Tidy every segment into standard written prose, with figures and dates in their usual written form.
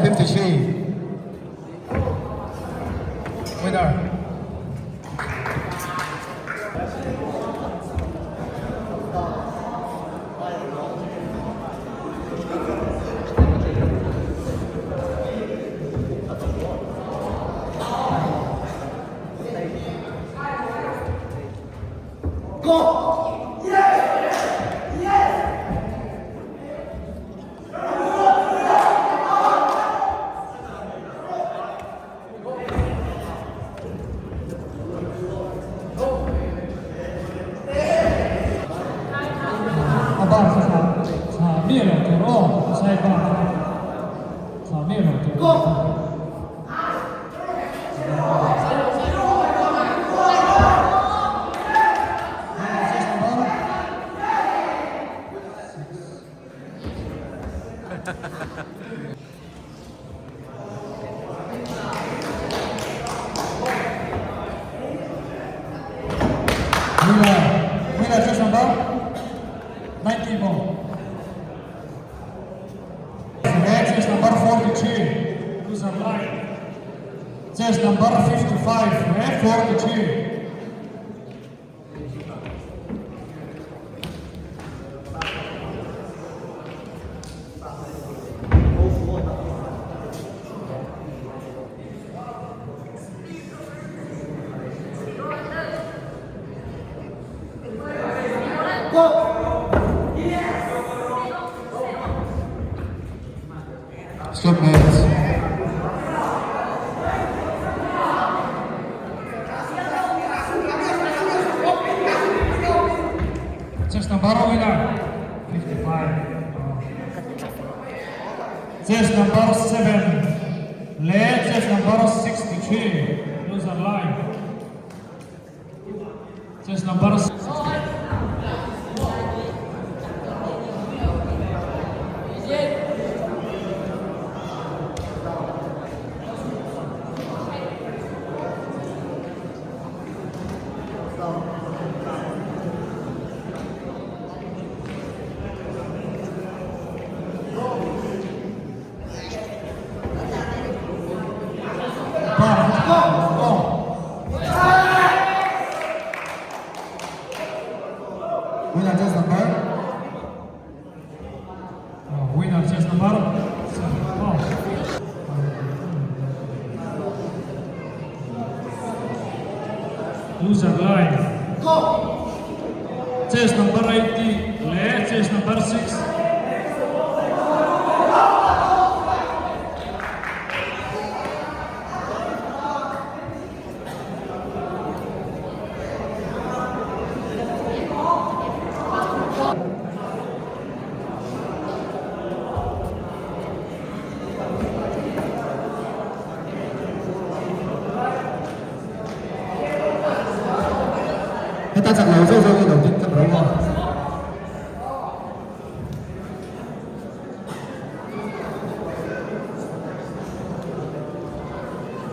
53. Winner. A bak kha thla thla miah lo tur aw a side bak kha thla miah lo tur. Winner, winner chest number 90 ball. Red chest number 43. Loser line. Chest number 55, red 43. Stop match. Chest number winner. 55. Chest number 7, leh chest number 63. Loser line. Chest number 60. Go! Winner chest number Winner chest number 7. Oh. Loser line. Chest number 80 leh chest number 6. Heta chak lo zawk zawk hi lo ding tlat ro a.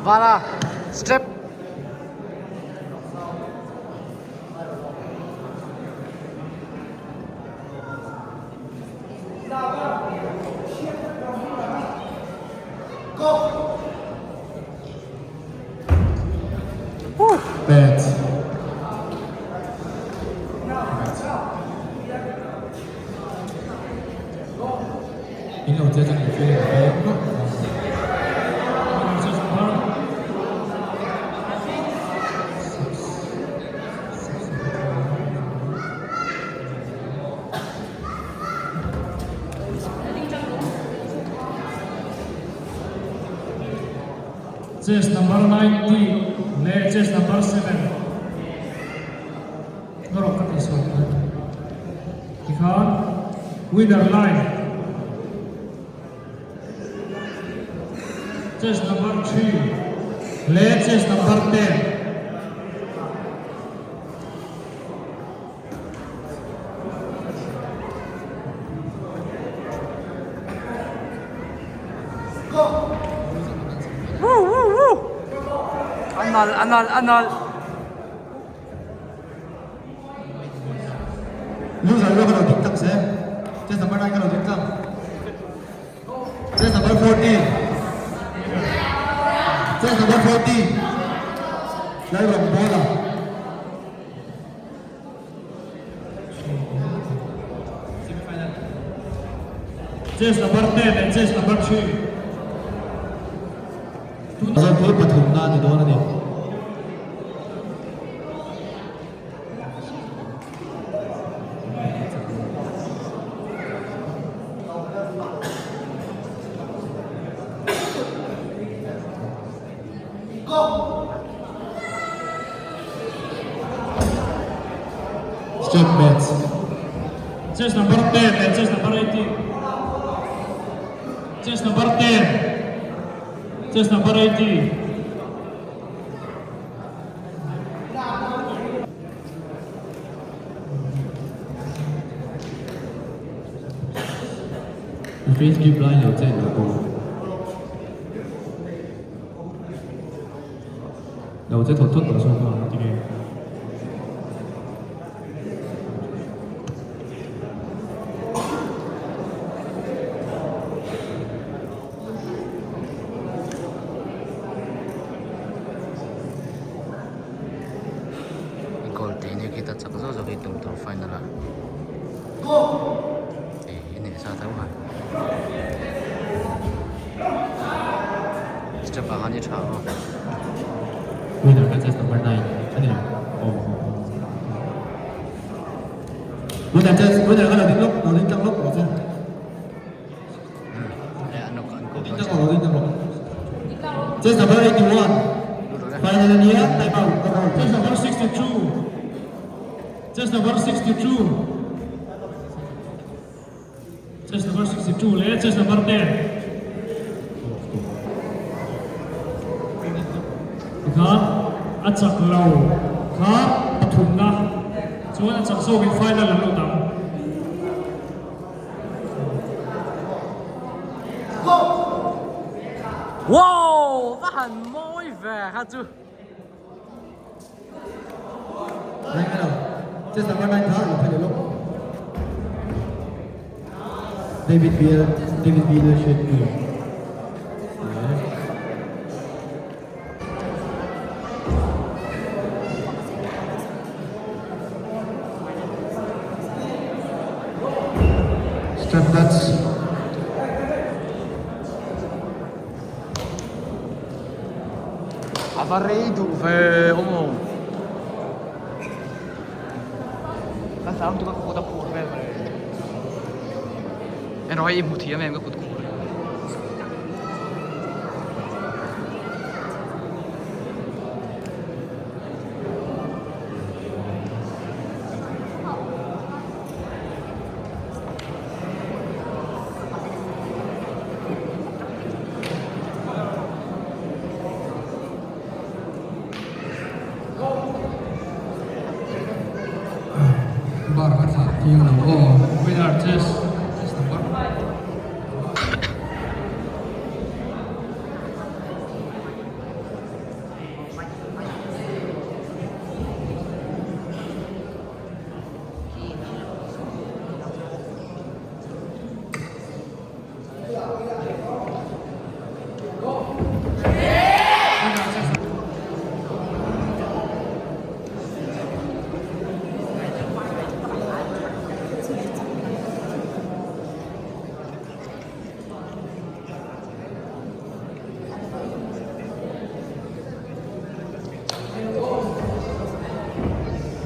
Vala step. Bet. In lo che chang in feeling a ve ngawt ang. Winner chest number 6. Chest number 90 leh chest number 7. Erawh ka tih sawi kha tikhan winner line chest number 3 leh chest number 10. Woo woo woo. Anal anal anal. Loser lo ka lo ding tak se. Chest number 9 ka lo ding tlang. Chest number 14. Chest number 40 Lalrawngbawla. Chest number 10 and chest number 3. Zawk hi pathumna a ni dawn a ni. Step backs. Chest number 10 and chest number 18. Chest number 10. Chest number 18. Face drip lai lo chen lo pawh. Lo che thawt thawt tawh zawk a tinge. Goal tih ni khi ta chak zawk zawk hi tum tur final ah eh i nei sa tho a step ah khan i tha aw. Winner kha chest number 9 a ni lo aw. Winner chest winner kha lo ding lawk lo ding tlang lawk rawh che. Chest number 81 final a nia time out ka call. Chest number 62. Chest number 62. Chest number 62 leh chest number 10. Tikhan a chak lo kha pathumna chuan a chak zawkin final an lut ang. Wow! Va han mawi ve kha chu. Reng alo. Chest number 9 kha lo phei lawk. David Bill, David Bill should be. Step nuts. A va rei duh ve awm aw. Ka hlau lutuk a kut a khur vel mai. Erawh hei i hmu thiam em ka kut khur. Bar a thlah tir lo aw. Winner chess chess number.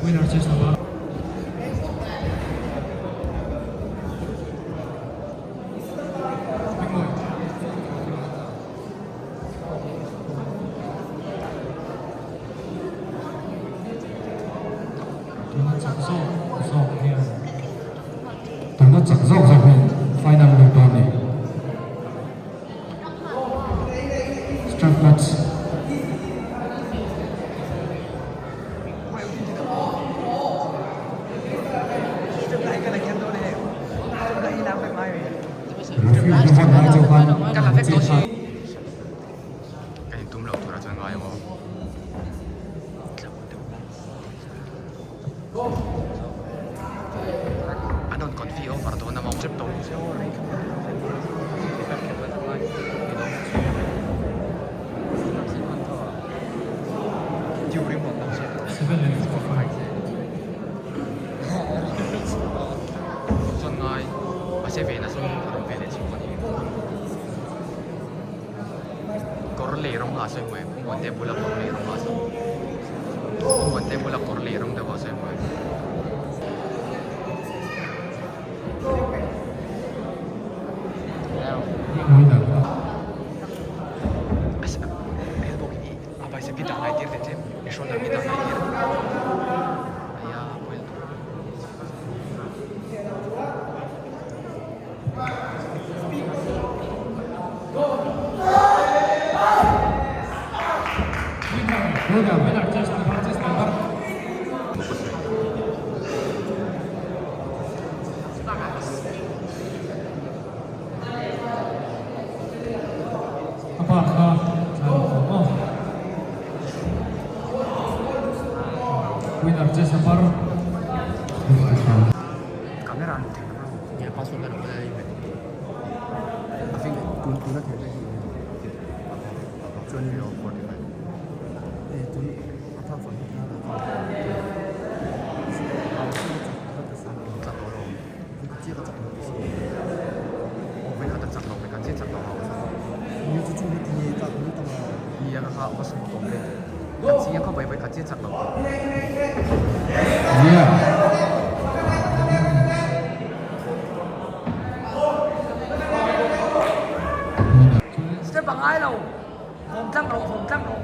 Winner chess number. Tuna chak zawk zawk hian Tuna chak zawk zawk hian final lut dawn a ni. Strap nuts. Referee te vawn lai chauh khan an chet kha. Kan intum loh turah chuan ngai ang aw. An rawn confi over dawn a maw. lei rawng ha sawi hmu em Muante bula kawr lei rawng ha sawi Muante bula kawr lei rawng deuh ha sawi hmu em. A bicep hi dah ngai tir teh tlem i shoulder hi dah ngai tir aia pawi lutuk. A pa kha tla lo tawh maw? Winner che Safar. Camera an thei lo nge password ka lo la i a fing tun tuna thei te hi chuan zero 45 e tun a tha fan hi tla tawh lo Step a ngai lo vawm tlang rawh vawm tlang rawh.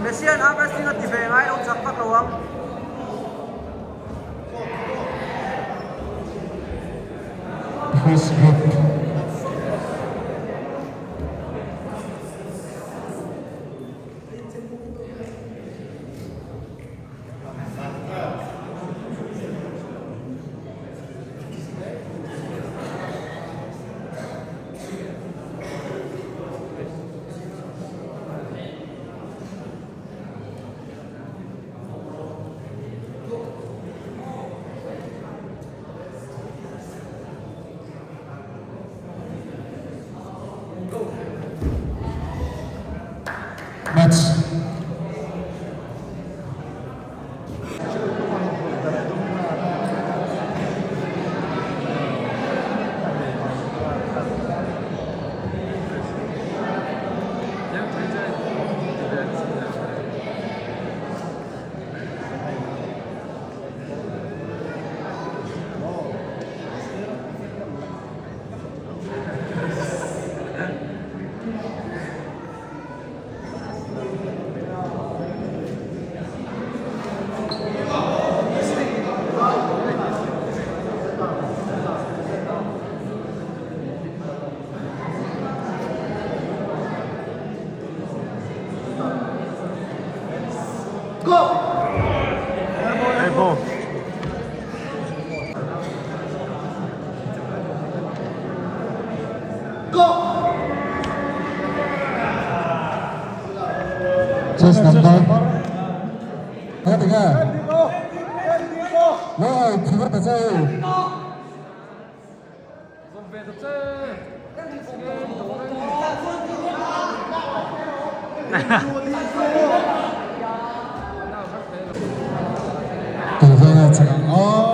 Messian arm wrestling a ti ve ngai lo chak vak lo ang. First group. Elbow. Chest number. Nghe tiếng à? Rồi, thì bắt đầu chơi. Từ giờ chẳng có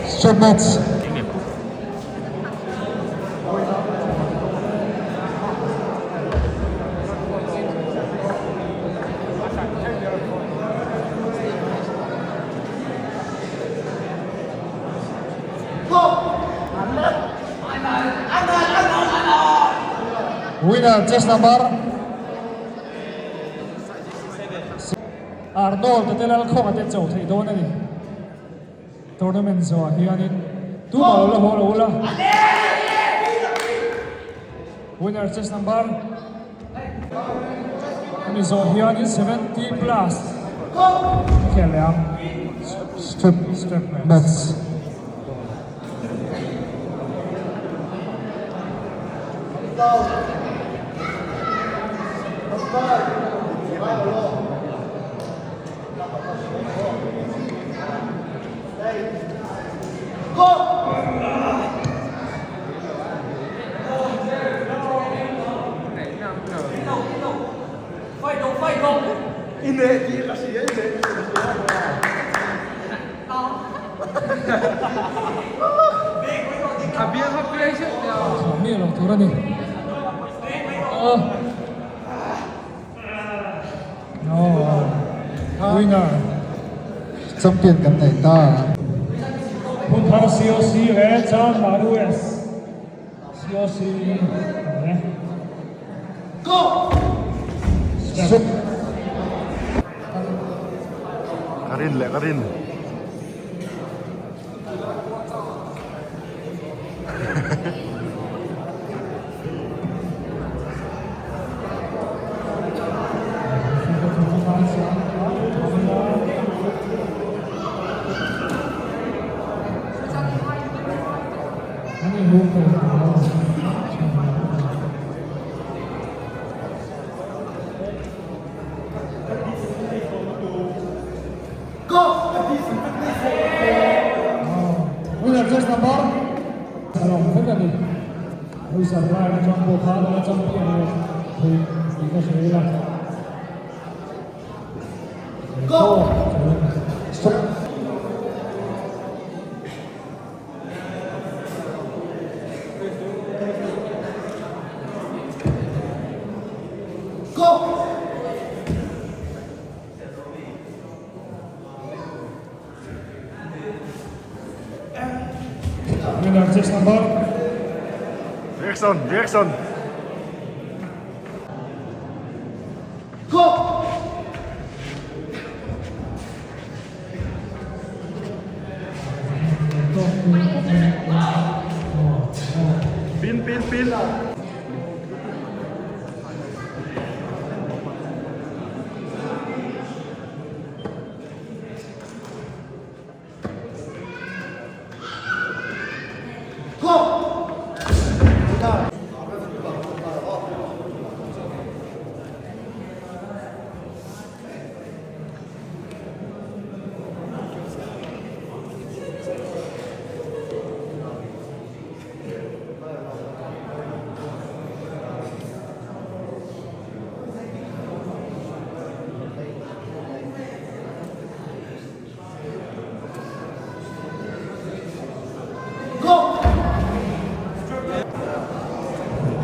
Strip match. Winner chest number Arnold te Lalkhawnga te cho theih dawn a ni. Tournament zawhah hianin tumah lo la haw lo ula. Winner chest number hemi zawh hianin 70 plus a khel leh ang. Strip Strip match. match. Thlah miah loh tur a ni. Ah. No. Winner. Champion kan nei ta. Hun thar COC leh Chan Marues. COC leh. Strip. Ka rin leh ka rin. Winner chest number. A lawm vek a ni. Wizard line atang pawh khan a champion leh thei tih ka hre ila. Go! Strip. Winner chest number. Jackson, Jackson. Pin, pin, pin.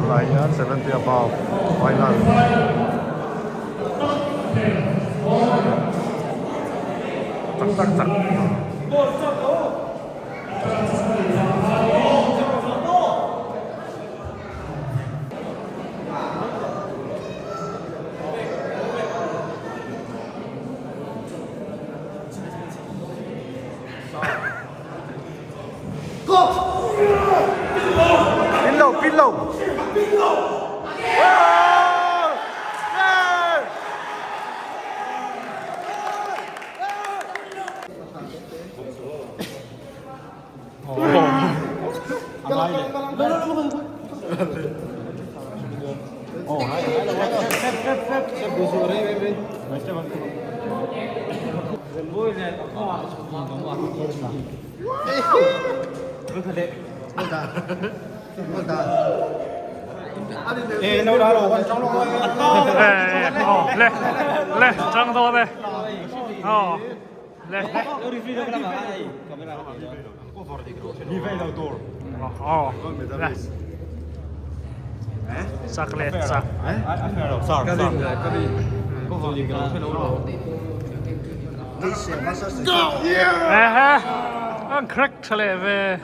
Tunah hian 70 above final. Chak tak chak. 哎，哦，来来，张多的，哦，来，哦，来，咋个来咋？哎哈，an crack 出来呗，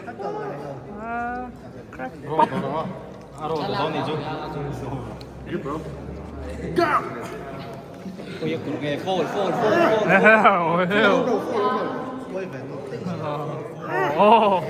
啊，crack，哎哈，我哦，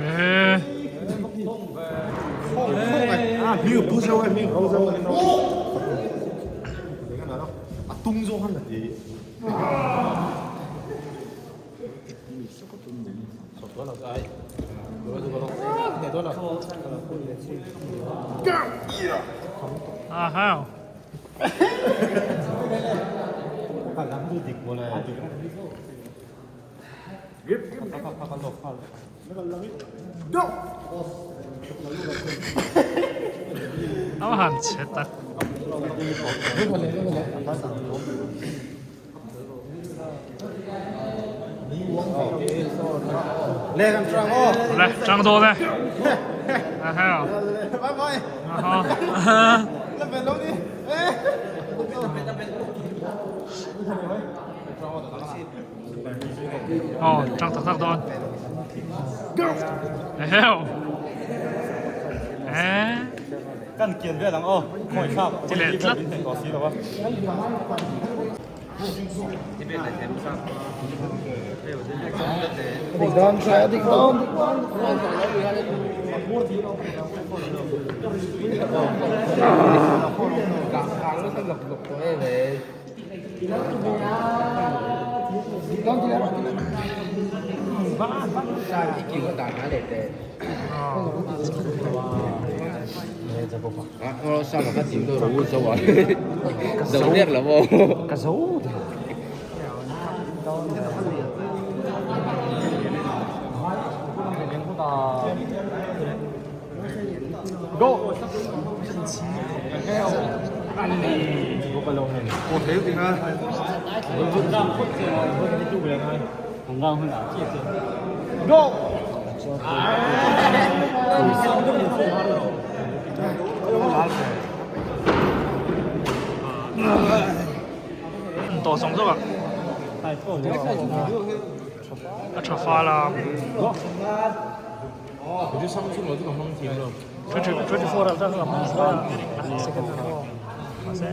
哎。啊哈！A han chhe tak. 来，张多的。啊哈！啊哈！哦，张tak tak dawn. Eheu. Eh. Ti leh tlat. Tawh zawng zawk a a tha fal a 24 ah chuan a hmang fal a second mahse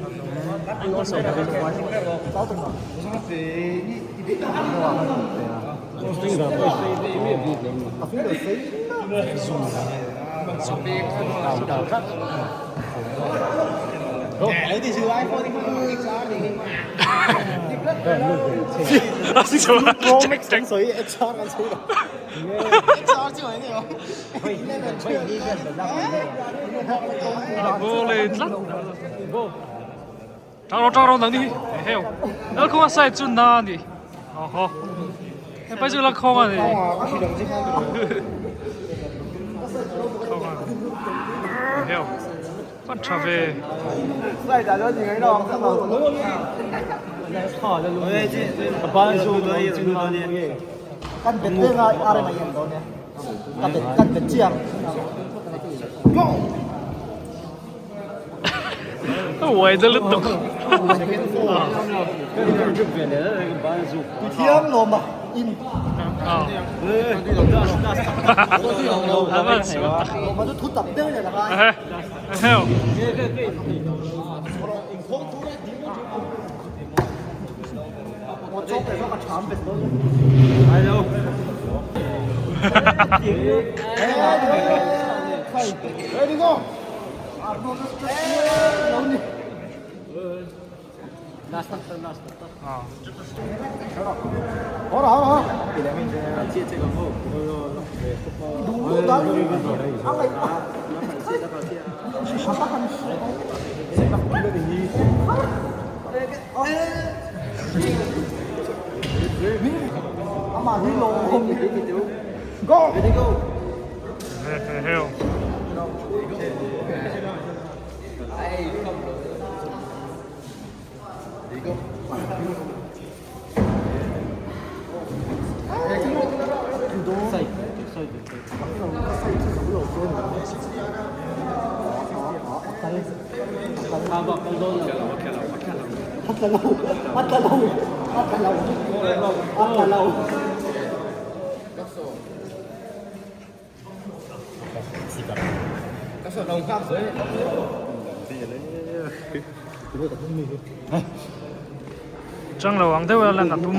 Chang lo ang deuh a lan a tum.